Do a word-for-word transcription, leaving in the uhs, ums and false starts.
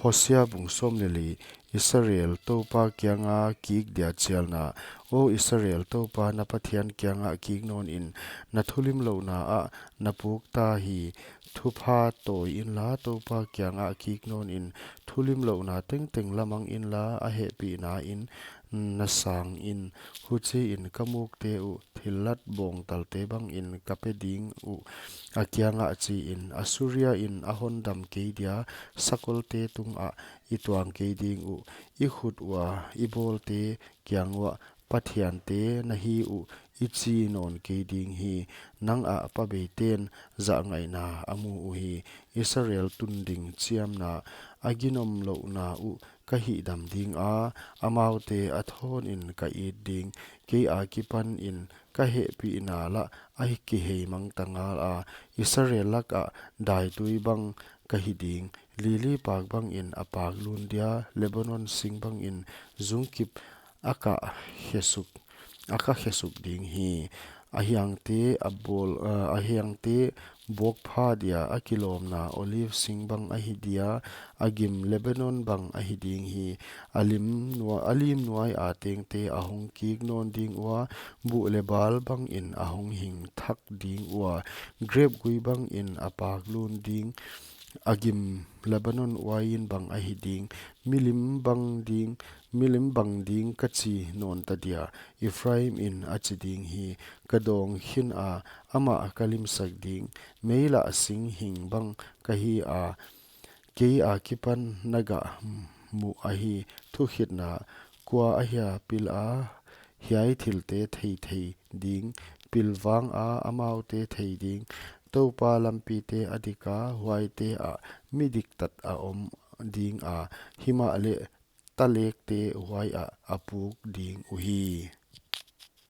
Hosea bung sawm leh li. Israel, Toupa kianga kik dia chialna. Aw Israel, Toupa na Pathian kiangah kik nawnin, na thulimlouhna ah na puk ta hi. Thupha tawi inla, Toupa kiangah kik nawnin, thulimlouhna tengteng la mang inla, a hehpihna in na sang in. Huchiin ka mukte uh thillat bawngtalte bangin ka pe ding uh, a kiangah chiin. Assuria in a hondam kei dia, sakolte tungah i tuang kei ding uh. I khut ua i bawlte kiang uah, Pathiante na hi uh, i chi nawn kei ding hi. Nang a pabeiten zahngaihna a mu uhi. Israel tunding chiamna, a ginomlouhna uh ka hihdam dinga, amaute a thawnin ka it ding. Kei akipanin ka hehpihna lah a kihei mangta ngala, Israel lakah daitui bang ka hi ding. Lili pak bangin a pak lun dia, Lebanon sing bangin zungkip a ka khesuk, a ka khesuk ding hi. A hiangte a bawl, a hiangte bawkpha dia a kilawmna olive sing bang ahi dia, a gim Lebanon bang ahi ding hi. A lim nua-, a lim nuai a tengte a hong kik nawn ding ua, buh leh bal bangin a hong hing thak ding ua, grep gui bangin a pak lun ding. A gim Lebanon uain bang ahi ding. Milim bang ding, milim bang ding ka chi nawn ta dia, Ephraim in a chi ding hi. Ka dawng khin a, amah ka limsak ding. Meilah sing hing bang ka hi a, kei akipan na gah muh ahi. Thukhitna, kua ahia pil a hiai thilte thei thei ding, pilvang a amaute thei ding. Toupa lampite a dika, huaite ah mi diktat a om dinga, himahleh talekte huai ah a puk ding uhi.